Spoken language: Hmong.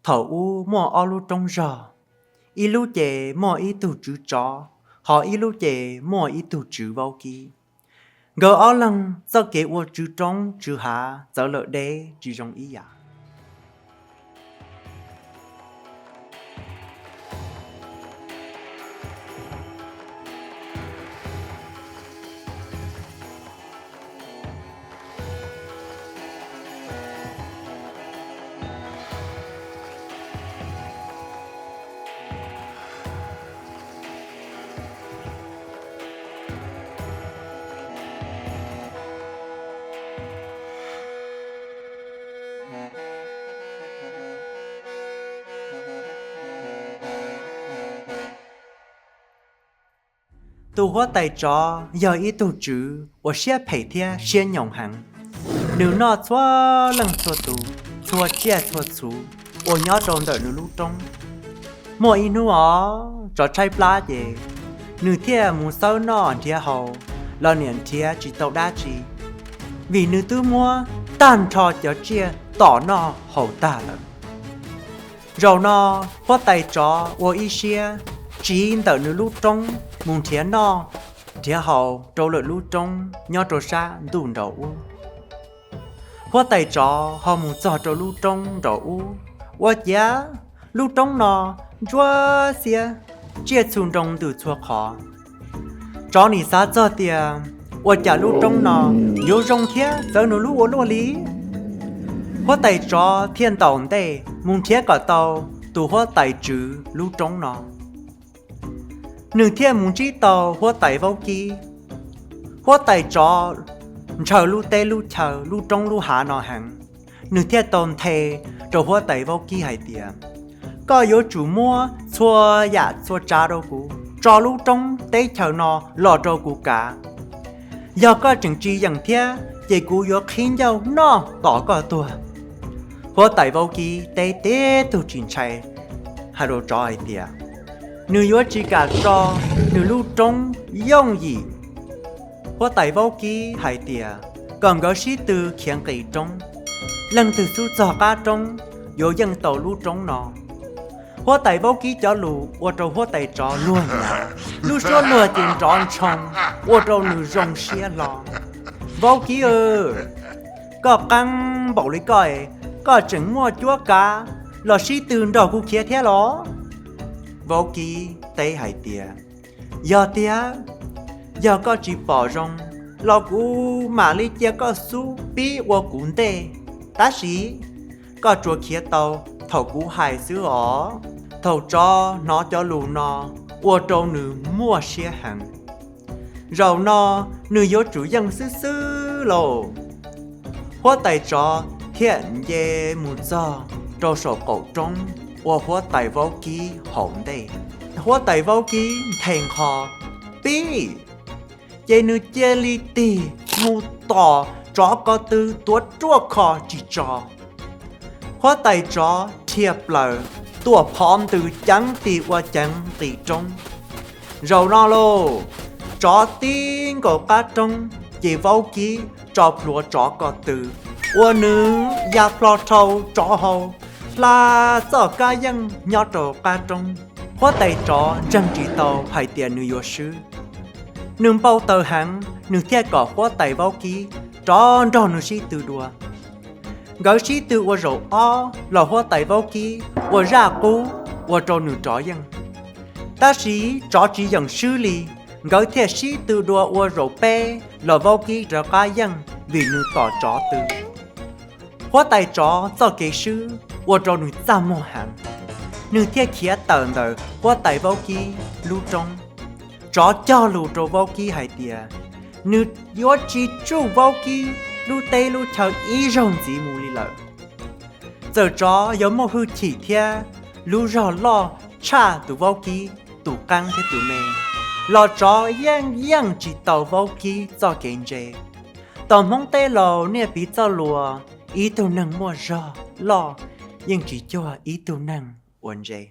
Thaum ub muaj ob lub roob zog, ib lub ces muaj ib tug tswv tsov, ho ib lub ces muaj ib tug tswv vaub kib. Nkawd ob leeg txoj kev ua tswv roob tswv hav txawv lawm deb tsis zoo ib yam. Tus huab tais tsov yog ib tug tswv uas siab phem thiab siab nyoos heev. Nws noj txhua leej txhua tus, txhua tsiaj txhua txhu uas nyob rau ntawm nws lub roob. Muaj ib hnub os, tsov tshaib plab ces nws thiaj mus xawb noj nrhiav haus los niam nrhiav tsis tau dab tsi, vim nws twb muab tag nrho cov tsiaj tom noj haus tag lawm. Zaum no huab tais tsov ua ib siab tsiv ntawm nws lub roob mus nrhiav noj nrhiav haus rau lwm lub roob nyob rau sab ntuj nraud ub. Huab tais tsov ho mus txog rau lub roob nraud ub, ua ciav lub roob no ntsuab xiab, tsiaj txhu nroo ntws txhua qhov. Tsov nim xav txog tias ua cas lub roob no yuav zoo thiab txawv nws lub ua luaj li. Huab tais tsov thiaj ntaus ntej mus nrhiav kom tau tus huab tais tswv lub roob no. Nws thiaj mus ntsib tau huab tais vaub kib. Huab tais tsov ntshaw lub teb lub chaw lub roob lub hav no heev, nws thiaj tau nthe rau huab tais vaub kib hais tias, koj yuav tsum muab txhua yam txhua tsav rau kuv, tso lub roob teb chaws no los rau kuv kav. Yog koj tseem tsis yeem thiab ces kuv yuav qhib ncauj noj tos koj tuag. Huab tais vaub kib teb tib tug tsis ntshai hais rau tsov hais tias, nws yuav tsis kam tso nws lub roob yooj yim. Huab tais vaub kib hais tias kom nkawd sib tw khiav nqis roob, leej twg xub txog qab roob yuav yeej tau lub roob no. Huab tais vaub kib cov lus ua rau huab tais tsov luag hnyav, lub suab luag ces nrov ntshoo, ua rau nws zoo siab hlo. Vaub kib, koj qeeb npaum li koj, koj tseem muaj cuab kav los sib tw nrog kuv khiav thiab los? Vaub kib teb hais tias, yog tiag, yog koj tsis pom zoo los kuv mam li cia koj xub pib ua kuv ntej, tab sis koj tsuas khiav tau thaum kuv hais xwb os. Thaum tsov hnov cov lus no ua rau nws muaj siab heev. Zaum no nws yuav tsum yeej xwb xwb lauj. Huab tais tsov thiaj nce mus txog rau saum qaum roob ua huab tais vaub kib haus ntej. Huab tais vaub kib nthe nqho pib, ces nws cia li tig mus tom tsov ko tw tuav ruaj khov tsis tso. Huab tais tsov rhia plaws tuam phov ntws ceev tis ua ceev nqis roob. Zaum no lauj, tsov tib nkaus qab roob ces vaub kib tso plhuav tsov ko tw, ua nws ya plho rhau tsov hau, hla txoj kab yeej nyob rau qab roob. Huab tais tsov ntseeg tsis tau hais tias nws yuav swb. Nws npau taws heev, nws thiaj kom huab tais vaub kib rov nrog nws sib tw dua. Nkawd sib tw ua zaum ob los huab tais vaub kib ua zaj qub ua rau nws rov yeej. Tab sis tsov tsis yeem swb li, nkawd thiaj sib tw dua ua zaum peb los vaub kib rov qab yeej vim nws tom tsov tw. Huab tais tsov txoj kev swb ua rau nws txaj muag heev, nws thiaj khiav tawm ntawm huab tais vaub kib lub roob. Tsov cog lus rau vaub kib hais tias nws yuav tsis tsuj vaub kib lub teb lub chaw ib zaug ntxiv mus li lawm. Txawm tsov yuav muaj hwj chim thiab lub zog loj tshaj tus vaub kib tus qeeb thiab tus me, los tsov yeej yeej tsis tau vaub kib txoj kev ntse. Tom hmoob teb laus niaj piv txoj lus, ib tug neeg muaj zog loj yeej tsis cuag ib tug neeg ua ntse.